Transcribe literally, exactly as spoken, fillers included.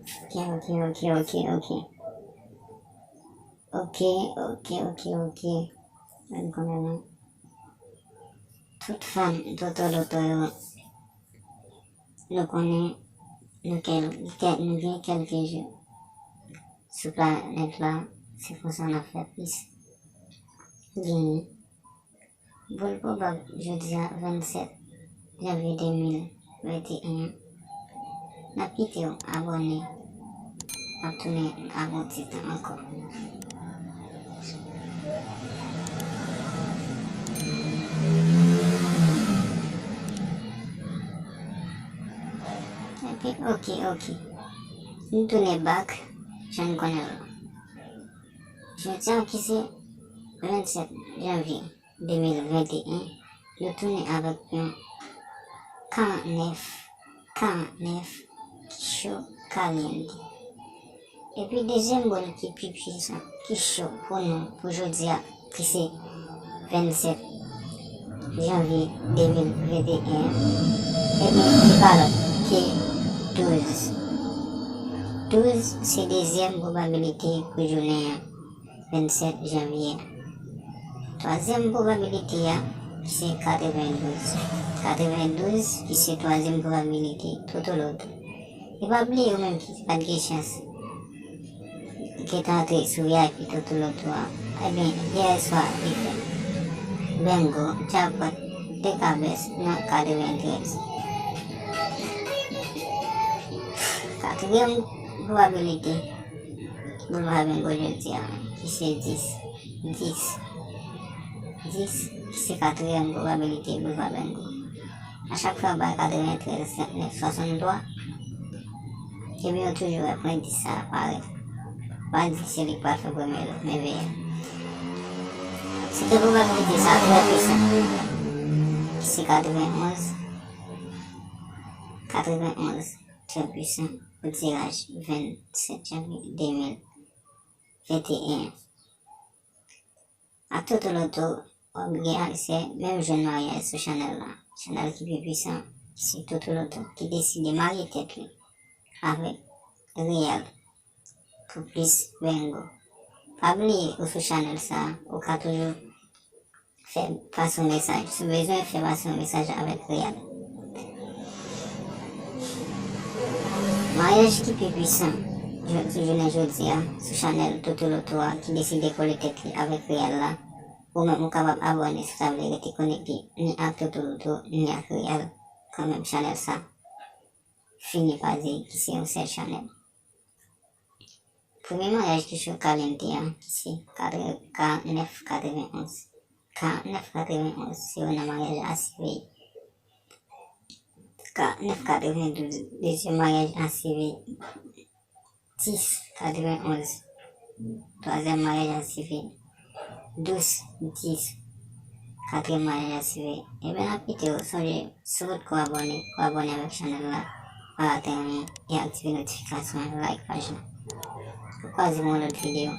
Ok, ok, ok, ok, ok. Ok, ok, ok, ok. Mwen konnen nou. Tout fan Toto Loto yo, nou konnen nou kèl, kèl, nou gen kèlke jou sou planèt la, se konsa n ap fè plis genyen. Boul pwobab jodi a, vennsèt janvye de mil venteyen an. N ap kite w abòne. N ap tounen ak yon ti tan ankò. Epi, ok, ok. Nou tounen back, jan n konnen l la. Jodi a ki se vennsèt janvye de mil venteyen, nou tounen avèk yon karannèf, karannèf ki cho kalyente. Epi dezyèm boul ki pi pwisan, ki cho pou nou, pou jodi a, ki se vennsèt janvye de mil venteyen, ebyen, li pa lòt ke douz. Douz se dezyèm pwobabilite pou jounen an, vennsèt janvye a. Twazyèm pwobabilite a, ki se katrevendouz. Katrevendouz, ki se twazyèm pwobabilite Toto Loto. E pa bliye, ou menm ki pa t gen chans, ki te antre sou V I P Toto Loto a, ebyen, yè swa, li fè bengo, jackpot, de kabès nan katreventrèz. Katriyèm pwobabilite, boul pa bengo jodi a, ki se dis. Dis. Dis, ki se katriyèm pwobabilite boul pa bengo. A chak fwa yo bay katreventrèz, trannèf, swasanntwa, ebyen, yo toujou wè pwen dis sa a parèt. Pa di se li k pral fè premye lo, men veye. Se ke pwobabilite sa a trè pwisan, ki se katrevenonz. Katrevenonz, trè pwisan pou tiraj vennsèt janvye de mil venteyen. Ak Toto Loto, w ap gen aksè menm jou maryaj sou chanèl la. Chanèl ki pi pwisan, ki se Toto Loto, ki deside marye tèt li avèk Real pou plis bengo. Pa bliye, ou sou chanèl sa a, ou ka toujou fè pase yon mesaj. Si w bezwen fè pase yon mesaj avèk Real. Maryaj ki pi pwisan, sou jounen jodi a, sou chanèl Toto Loto a, ki deside kole tèt li avèk Real la, ou menm ou kapab abòne si w ta vle rete konekte ni ak Toto Loto, ni ak Real, kanmenm chanèl sa fini pa di ki se yon sèl chanèl. Premye maryaj ki cho kalyente a, ki se katreven, karannèf katrevenonz. Karannèf katrevenonz, se yon nan maryaj asire. Karannèf katrevendouz, dezyèm maryaj asire. Dis katrevenonz, twazyèm maryaj asire. Douz dis, katriyèm maryaj asire. Ebyen, n ap kite w, sonje, si w potko abòne, pou abòne avèk chanèl la, pa rate anyen, e aktive notifikasyon an, like paj la. N ap kwaze pou yon lòt videyo.